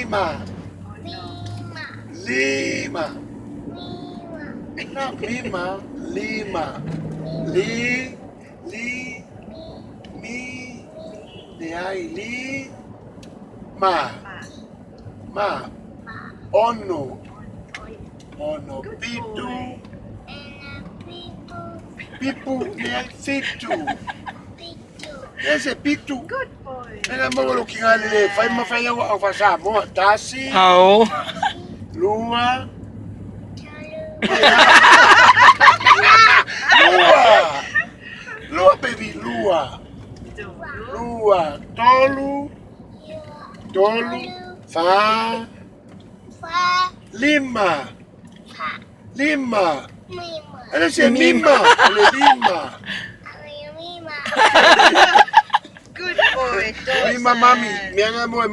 Lima. Lima. Not Mima. Lima. Li. Li. Mi. Leai. Li. Ma. Ma. Ono. Ono. Pitu. Pipu. Leai. Fitu. Ese pitu. Good boy. Ena mo lo kinga le fai ma fai au au Samoa. Tasi. Ao. Lua. Lua. Lua, baby. Lua. Lua. Tolu. Tolu. Fa. Lima. Lima. Ele se mima. Ele lima. Good boy, Dawson. Lima, mami. Minha mãe.